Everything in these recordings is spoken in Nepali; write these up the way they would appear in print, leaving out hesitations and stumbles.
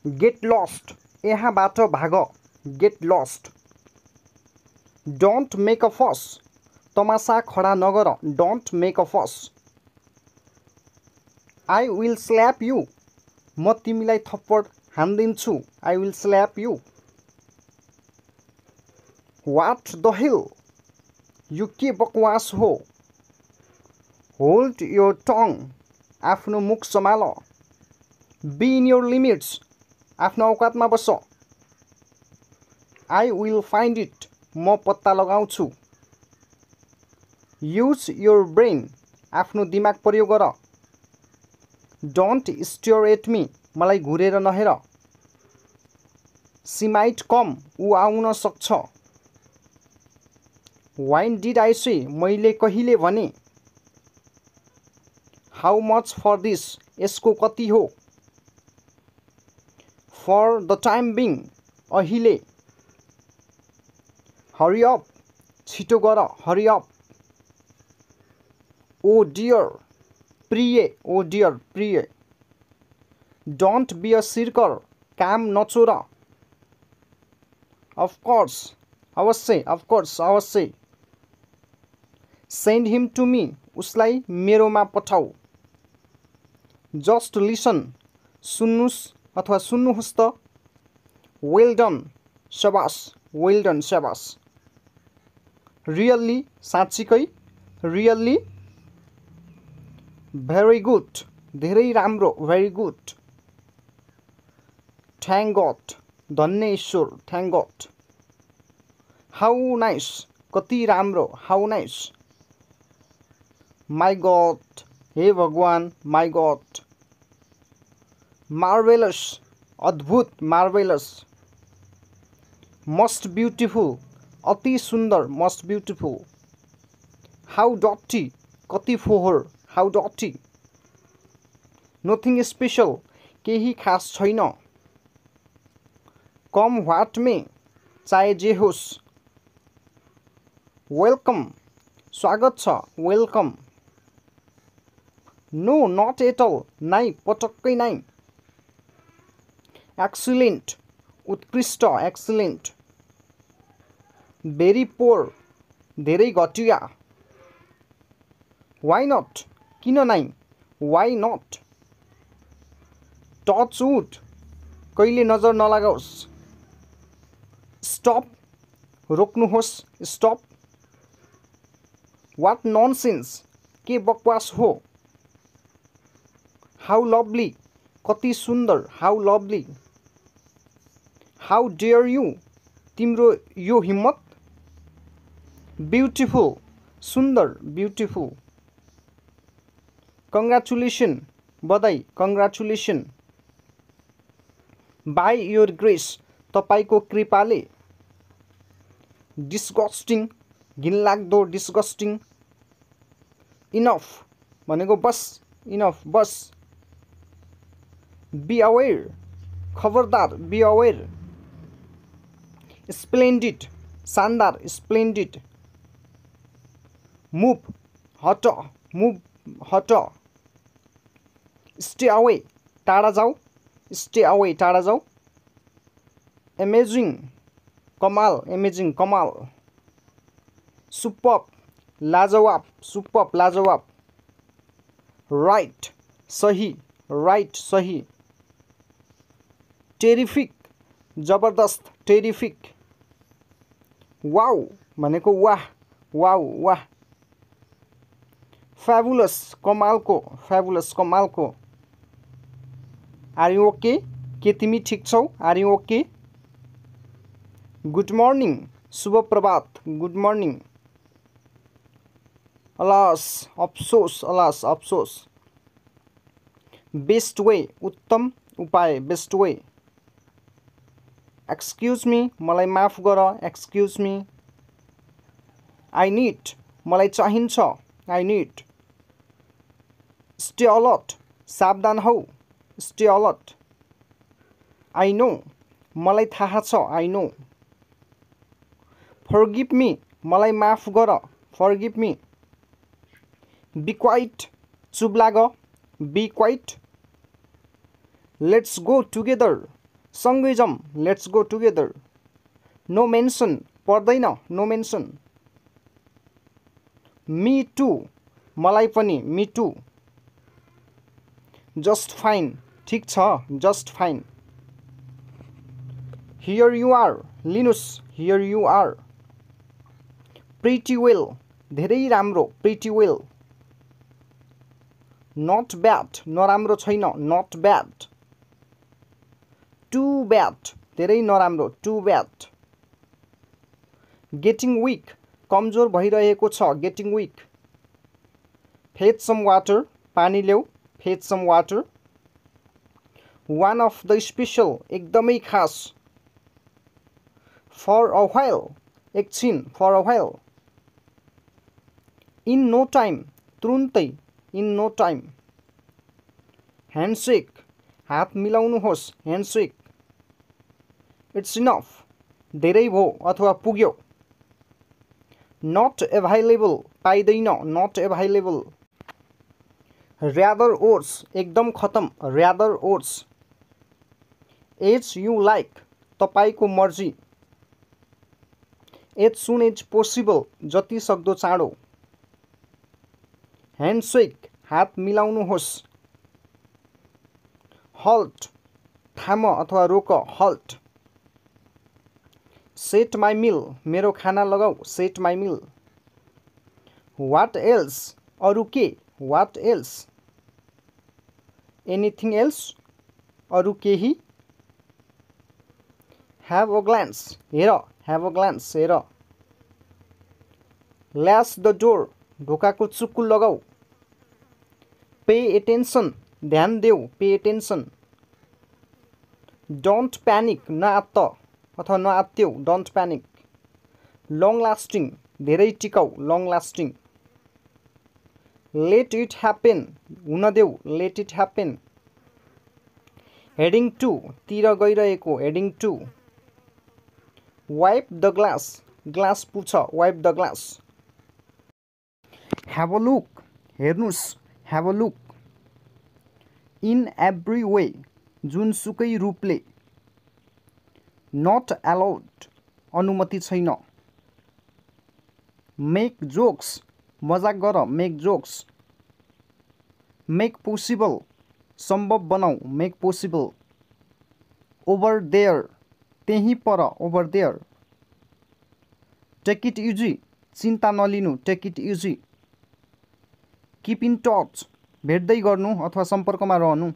गेट लस्ट यहाँबाट भाग get lost don't make a fuss तमासा खडा नगर don't make a fuss I will slap you म तिमीलाई थप्पड हान्दिन्छु I will slap you what the hell यो के बकवास हो होल्ड योर टङ आफ्नो मुख सम्हाल बी इन योर लिमिट्स आफ्नो औकातमा बस आई विल फाइन्ड इट म पत्ता लगाउँछु युज योर ब्रेन आफ्नो दिमाग प्रयोग गर डोन्ट स्टेयर एट मी मलाई घुरेर नहेर सी माइट कम ऊ आउन सक्छ व्हाइन डिड आई से मैले कहिले भने हाउ मच फर दिस यसको कति हो फर द टाइम बिङ अहिले हरी अप छिटो गर हरी अप ओ डियर प्रिय ओ डियर प्रिय डोन्ट बी अ सिर्कर काम नचोर अफकोर्स अवश्य अफकोर्स अवश्य सेन्ड हिम टु मी उसलाई मेरोमा पठाऊ जस्ट लिसन सुन्नुस् अथवा सुन्नुहोस् त वेल डन शाबास वेल डन शाबास रियल्ली साँच्चीकै रियल्ली भेरी गुड धेरै राम्रो भेरी गुड थ्याङ्क गड धन्य ईश्वर थ्याङ्क गड हाउ नाइस कति राम्रो हाउ नाइस माई गड हे भगवान माई गड मार्वेलस अद्भुत मार्वेलस मस्ट ब्युटिफुल अति सुन्दर मस्ट ब्युटिफुल हाउ डटी कति फोहोर हाउ डटी नथिङ स्पेसल केही खास छैन कम व्हाट मे चाहे जे होस् वेलकम स्वागत छ welcome no not at all नाइ पटक्कै नाइ एक्सिलेन्ट उत्कृष्ट एक्सिलेन्ट भेरी पोर धेरै घटिया वाइ नट किन नाइ वाइ नट टच वुड कहिले नजर नलागोस् स्टप रोक्नुहोस् स्टप वाट ननसेन्स के बकवास हो हाउ लभली कति सुन्दर how lovely how dare you तिम्रो यो हिम्मत ब्युटिफुल सुन्दर ब्युटिफुल कङ्ग्रेचुलेसन बधाई कङ्ग्रेचुलेसन बाई योर ग्रेस तपाईँको कृपाले डिस्गस्टिङ घिनलाग्दो डिस्गस्टिङ इनफ भनेको बस इनफ बस बी अवेर खबरदार बी अवेर स्प्लेन्डिड शानदार स्प्लेन्डिड मुभ हट मुभ हट स्टे अवे टाढा जाऊ स्टे अवे टाढा जाऊ अमेजिङ कमाल सुपर्ब लाजवाब राइट सही टेरिफिक जबरदस्त टेरिफिक वाउ भनेको वाह वाउ वाह फ्याबुलस कमालको आर यु ओके के तिमी ठिक छौ are you okay good morning शुभ प्रभात गुड मर्निङ अलास अफसोस बेस्ट वे उत्तम उपाय बेस्ट वे एक्सक्युज मी मलाई माफ गर एक्सक्युज मी आई नीड मलाई चाहिन्छ आई नीड स्टे अलर्ट सावधान हौ स्टे अलर्ट आई नो मलाई थाहा छ आई नो फर्गिभ मी मलाई माफ गर फर्गिभ मी बी क्वाइट चुप लाग be quiet let's go together सँगै जाउँ, let's go together. No mention, पर्दैन, नो मेन्सन। मी टू, मलाई पनि, मी टू। जस्ट फाइन, ठिक छ, just fine. Here you are, लिनुस्, here you are. Pretty well, धेरै राम्रो, प्रिटी वेल। नट ब्याड, नराम्रो छैन, नट ब्याड। टु ब्याड, धेरै नराम्रो, टु ब्याड। गेटिङ विक, कमजोर भइरहेको छ, getting weak. Fetch some water, पानी ल्याऊ, fetch some water. One of the special, एकदमै खास। फर अ व्हाइल, एकछिन, for a while. In no time, तुरुन्तै, इन नो टाइम। ह्यान्डसेक, हात मिलाउनुहोस्, ह्यान्डसेक। इट्स इनफ, धेरै भो अथवा पुग्यो। नट एभाइलेबल, पाइँदैन, नट एभाइलेबल। र्यादर ओर्स, एकदम खतम, rather worse. As you like, तपाईँको मर्जी। एज सुन एज पोसिबल, जति सक्दो चाँडो। ह्यान्डसेक, हात मिलाउनुहोस्। हल्ट, थाम अथवा रोक, हल्ट। सेट माई मिल, मेरो खाना लगाऊ, set my meal. What else, अरू के, वाट एल्स। एनिथिङ एल्स, अरू केही। ह्याभ अ ग्लान्स, हेर, ह्याभ अ ग्लान्स, हेर। ल्यास द डोर, ढोकाको चुक्कु लगाऊ। पे एटेन्सन, ध्यान देऊ, पे एटेन्सन। डोन्ट प्यानिक, नआत्त अथवा नआत्त्यौ, डोन्ट प्यानिक। लङ लास्टिङ, धेरै टिकाउ, long lasting. Let it happen, हुन देऊ, let it happen. Heading to, तिर गइरहेको, heading to. Wipe the glass, glass पुछ, wipe the glass. Have a look, हेर्नुस्, have a look. In every way, जुनसुकै रूपले। नट एलाउड, अनुमति छैन। मेक जोक्स, मजाक गर, मेक जोक्स। मेक पोसिबल, सम्भव बनाऊ, मेक पोसिबल। ओभर देयर, त्यहीँ पर, over there. Take it easy, चिन्ता नलिनु, take it easy. Keep in touch, भेट्दै गर्नु अथवा सम्पर्कमा रहनु।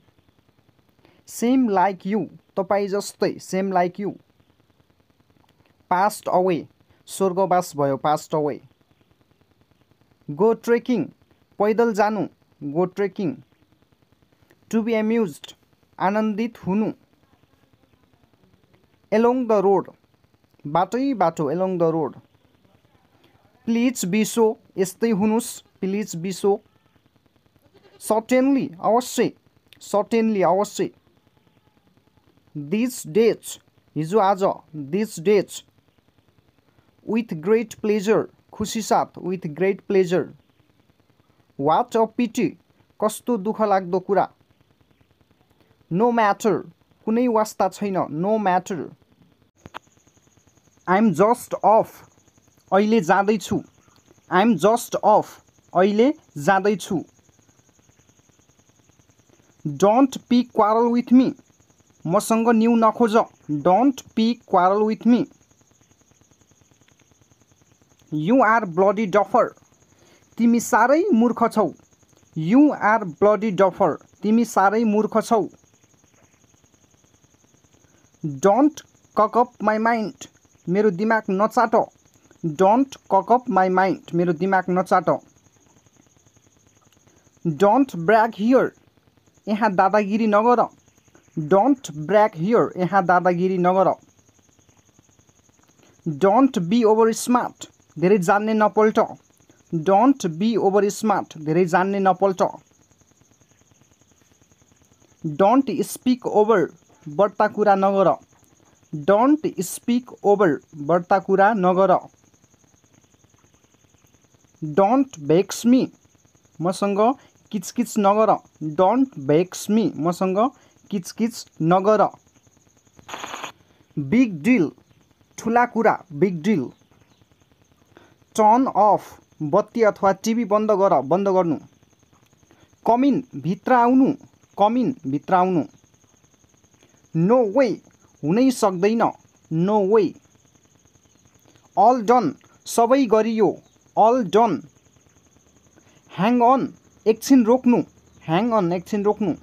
सेम लाइक यु, तपाईँ जस्तै, same like you. Passed away, स्वर्गवास भयो, पास्ट अवे। गो ट्रेकिङ, पैदल जानु, go trekking. To be amused, आनन्दित हुनु। एलोङ द रोड, बाटै बाटो, along the road. Please be so, यस्तै हुनुस्, प्लिज बी सो। सर्टेनली, अवश्य, सर्टेनली, अवश्य। दिस डेज, हिजो आज, this days. With great pleasure, खुसी साथ, with great pleasure. What a pity, कस्तो दुःख लाग्दो कुरा। नो म्याटर, कुनै वास्ता छैन, no matter. I'm just off, अहिले जाँदैछु, आइएम जस्ट अफ, अहिले जाँदैछु। Don't pick quarrel with me, मसँग न्यु नखोज, don't pick quarrel with me. You are bloody duffer, तिमी साह्रै मूर्ख छौ, यु आर ब्लडी डफर, तिमी साह्रै मूर्ख छौ। Don't cock up my mind, मेरो दिमाग नचाट, don't cock up my mind, मेरो दिमाग नचाट। डोन्ट ब्र्याग हियर, यहाँ दादागिरी नगर, डोन्ट ब्र्याग हियर, यहाँ दादागिरी नगर। डोन्ट बी ओभर स्मार्ट, धेरै जान्ने नपल्ट, डोन्ट बी ओभर स्मार्ट, धेरै जान्ने नपल्ट। डोन्ट स्पिक ओभर, बढ्ता कुरा नगर, डोन्ट स्पिक ओभर, बढ्ता कुरा नगर। डोन्ट भेक्स मी, मसँग किचकिच नगर, डोन्ट भेक्स मी, मसँग किचकिच नगर। बिग डिल ठुला कुरा, बिग डिल। टर्न अफ बत्ती अथवा टिभी बन्द गर, बन्द गर्नु। कम इन भित्र आउनु, कम इन भित्र आउनु। नो वे हुनै सक्दैन, नो वे। अल डन सबै गरियो, अल डन। ह्याङ अन एकछिन रोक्नु, ह्याङ अन एकछिन रोक्नु।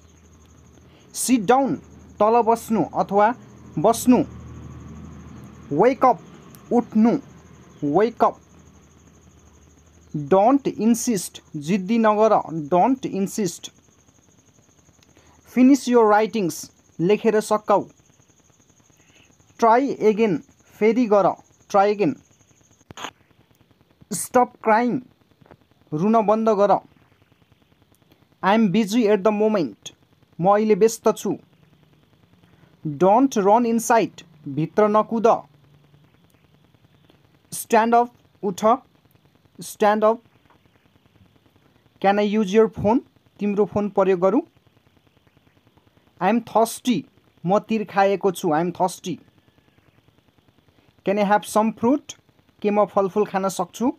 सिट डाउन तल बस्नु अथवा बस्नु। वेक अप उठ्नु, वेक अप। डोन्ट इन्सिस्ट जिद्दी नगर, don't insist. Finish your writings लेखेर सकाऊ। ट्राई एगेन फेरि गर, ट्राई एगेन। स्टप क्राइङ रुन बन्द गर। I am busy at the moment म अहिले व्यस्त छु। डोन्ट रन इनसाइड भित्र नकुद। स्ट्यान्ड अप उठ, stand up. Can I use your phone तिम्रो फोन प्रयोग गरौँ। आई एम थर्स्टी म तिर खाएको छु, I am thirsty. Can I have some fruit के म फलफुल खान सक्छु।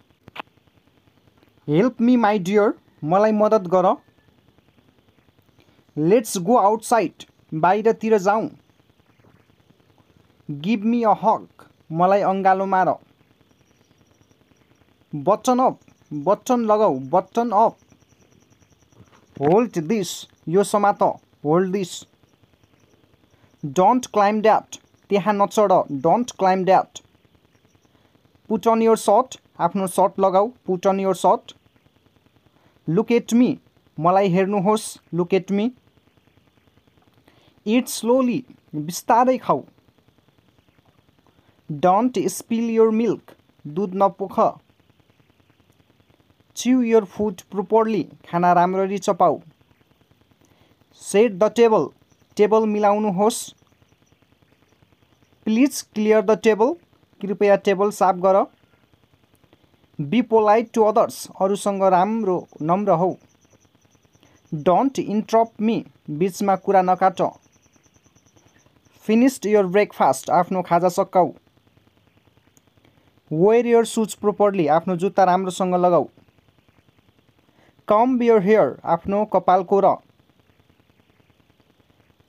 हेल्प मी माई डियर मलाई मद्दत गर। लेट्स गो आउटसाइड बाहिरतिर जाउँ। गिभ मी अ हग मलाई अङ्गालो मार। बटन अप बटन लगाऊ, बटन अप। होल्ड दिस यो समात, hold this. Don't climb that त्यहाँ नचढ, don't climb that. Put on your shirt आफ्नो सर्ट लगाऊ, put on your shirt. Look at me मलाई हेर्नुहोस्, look at me. Eat slowly बिस्तारै खाऊ। डोन्ट स्पिल योर मिल्क दुध नपोख। च्यु योर फुड प्रोपरली खाना राम्ररी चपाऊ। सेट द टेबल टेबल मिलाउनुहोस्। प्लिज क्लियर द टेबल कृपया टेबल साफ गर। बी पोलाइट टु अदर्स अरूसँग राम्रो नम्र हौ। डोन्ट इन्टरप्ट मी बिचमा कुरा नकाट। फिनिस्ड योर ब्रेकफास्ट आफ्नो खाजा सकाऊ। वेयर योर सुज प्रोपरली आफ्नो जुत्ता राम्रोसँग लगाऊ। कम्ब योर हेयर आफ्नो कपाल कोर।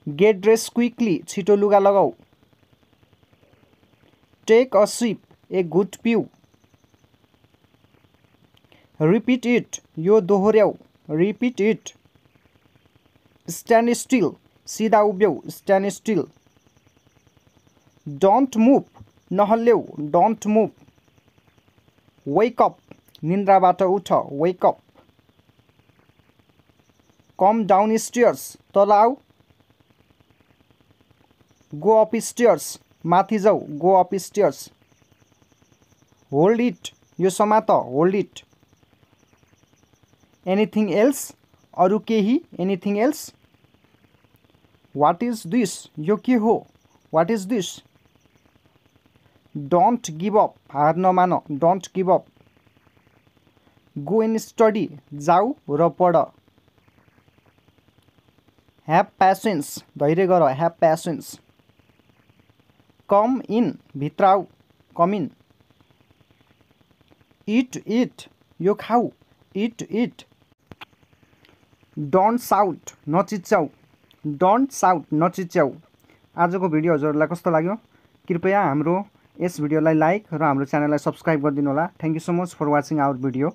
गेट ड्रेस क्विकली छिटो लुगा लगाऊ। टेक अ सिप एक घुट पिऊ। रिपिट इट यो दोहोऱ्याऊ, रिपिट इट। स्ट्यान्ड स्टिल सिधा उभ्यौ, स्ट्यान्ड स्टिल। डोन्ट मुभ नहल्लेऊ, डोन्ट मुभ। वेक अप निन्द्राबाट उठ, wake up. Come downstairs तल आऊ। गो अप स्टेयर्स माथि जाऊ, go upstairs. Hold it यो समात, होल्ड इट। एनिथिङ एल्स अरू केही, anything else. What is this यो के हो, what is this. Don't give up हार नमान, don't give up. Go and study जाऊ र पढ। ह्याभ प्यासेन्स धैर्य गर, ह्याभ प्यासेन्स। कम इन भित्र आऊ, कम इन। इट इट यो खाऊ, इट इट। डोन्ट साउट नचिच्याऊ, डोन्ट साउट नचिच्याऊ। आजको भिडियो हजुरहरूलाई कस्तो लाग्यो कृपया हाम्रो यस भिडियोलाई लाइक र हाम्रो च्यानललाई सब्स्क्राइब गरिदिनु होला। Thank you so much for watching our video.